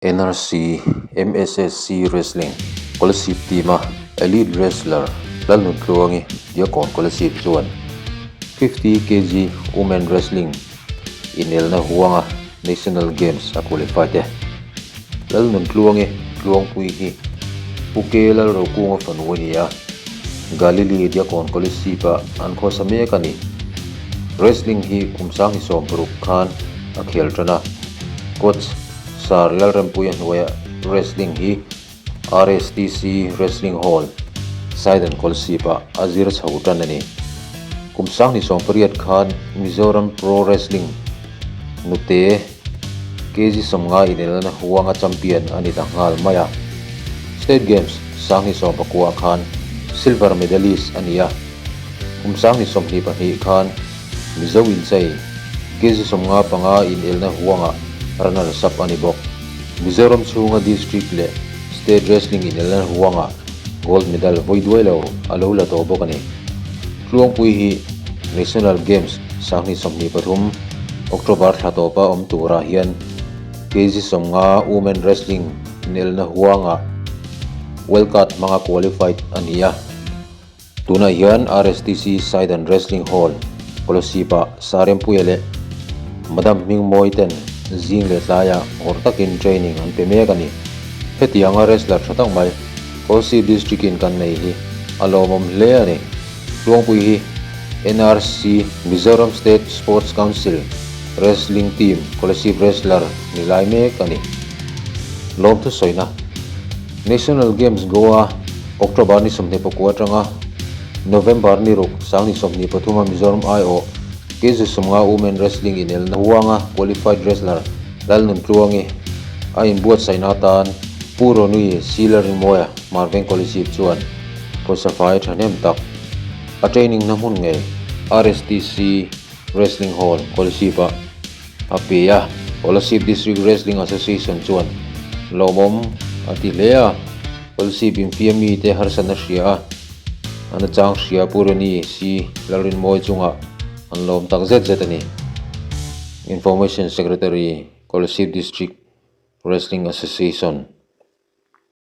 NRC MSSC Wrestling Kolasib team-a Elite Wrestler Lalnuntluangi Diakkawn Kolasib chuan 50 kg Women Wrestling inelna huanga National Games a qualified e. Lalnuntluangi Tluangpui hi Pu K Lalrokunga fanu a ni a, Galili Diakkawn Kolasib-ah an khawsa mek a ni. Wrestling hi kum 2016 khan a khel tan a, coach Sir Lalrempuia hnuaia wrestling hi RSTC Wrestling Hall, Saidan Kawlsip-ah a zir chho tan a ni. Kum 2018 khan Mizoram Pro Wrestling nute kg 50 inelna huanga champion a ni ta nghal mai a. State Games 2019 khan silver medalist a ni a. Kum 2022 khan Mizo inchei kg 55 inelna huangah runner sap a ni bawk. Mizoram chhunga district leh state wrestling inelna huangah gold medal vawi duai lo a lo la tawh bawk a ni. Tluangpui hi National Games 2023 October thla tawpa awm turah hian kg 50 women wrestling inelna huangah World Card hmanga qualified a ni a. Tunah hian RSTC Saidan Wrestling Hall, Kolasib-ah Sarempuia leh Madam Hmingmawi ten zing leh tlaiah ngawrh takin training an pe mek a ni. Hetianga wrestler tha tak mai Kolasib District-in kan nei hi a lawmawm hle a ni. Tluangpui hi NRC, Mizoram State Sports Council, Wrestling Team Kolasib wrestler ni lai mek a ni. Lawmthu sawina. National Games Goa, October ni 24 atanga November ni ruk 2023 a Mizoram aiawh kg 50 Women Wrestling inelna huanga qualified wrestler Lalnuntluangi a inbuatsaihna atan Pu Ronnie Silarinmawia Marveng Kolasib chuan pawisa fai thahnem tak a training na hmun ngei RSTC Wrestling Hall Kolasib-ah a pe a. Kolasib District Wrestling Association chuan lawmawm a ti hle a, Kolasib infiam mite harsatna hria a, an achang hria Pu Ronnie C. Lalrinmawi chungah an lawm tak zet zet a ni. Information Secretary, Kolasib District Wrestling Association.